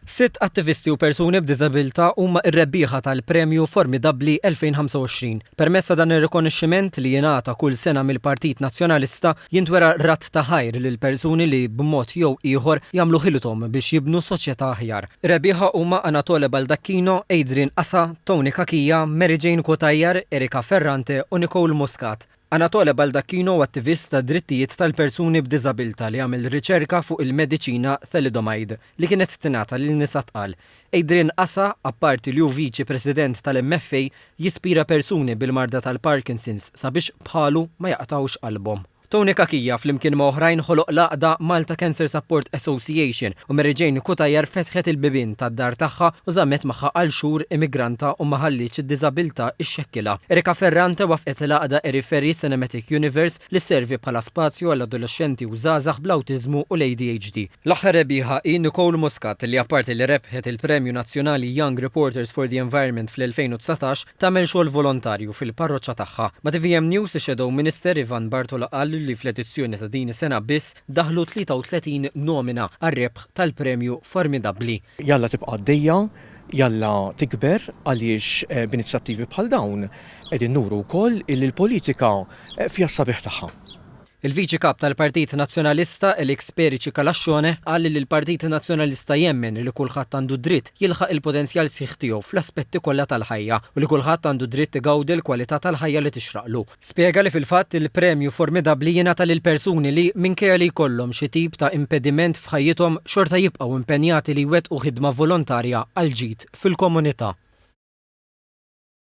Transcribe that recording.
Sitt attivisti u persuni b'diżabilità huma r-rebbieħa tal-Premju Formidabbli 2025. Permezz ta' dan ir-rikonoxximent li jingħata kull sena mill-Partit Nazzjonalista, jintwera radd ta' ħajr lil persuni li b'mod jew ieħor jagħmlu ħilithom biex jibnu soċjetà aħjar. Ir-rebbieħa huma Anatole Baldacchino, Adrian Asa, Tony Cachia, Mary Jane Cutajar, Erika Ferrante u Nicole Muscat. Anatole Baldacchino hu attivist tad-drittijiet tal-persuni b'diżabilità li għamel riċerka fuq il-mediċina thalidomide li kienet tingħata lil nisa tqal. Adrian Asa, apparti li hu Viċi President tal-MFA, jispira persuni bil-marda tal-Parkinson's sabiex bħalu ma jaqtgħux qalbhom. Tony Cachia flimkien ma' oħrajn ħoloq l-għaqda Malta Cancer Support Association u Mary Jane Cutajar fetħet il-bibien tad-dar tagħha u żammet magħha għal xhur immigranta u ma ħallietx id-diżabilità xxekkilha. Erika Ferrante waffqet l-għaqda Eri Ferry Cinematic Universe li sservi bħala spazju għal adolexxenti u żgħażagħ bl-awtiżmu u l-ADHD. L-aħħar rebbieħa hi Nicole Muscat li apparti li rebħet il-Premju Nazzjonali Young Reporters for the Environment fl-2019, tagħmel xogħol volontarju fil-parroċċa tagħha. Ma' tvm News ix-Shadow Minister Ivan Bartolo qal li fl-edizzjoni ta' din is-sena biss daħlu 33 nomina għar-rebħ tal-Premju Formidabbli. Jalla tibqa' għaddejja, jalla tikber għaliex b'inizjattivi bħal dawn qegħdin nuru wkoll illi l-politika fiha s-sabiħ tagħha. Il-Viċi Kap tal-Partit Nazzjonalista, Alex Perici Calascione, qal li l-Partit Nazzjonalista jemmen li kulħadd għandu dritt jilħaq il-potenzjal sħiħ tiegħu fl-aspetti kollha tal-ħajja u li kulħadd għandu dritt igawdi l-kwalità tal-ħajja li tixraqlu. Spjega li fil-fatt il-premju formidabbli jingħata lil persuni li, minkejja li jkollhom xi tip ta' impediment f'ħajjithom, xorta jibqgħu impenjati li jwettqu ħidma volontarja għall-ġid fil-komunità.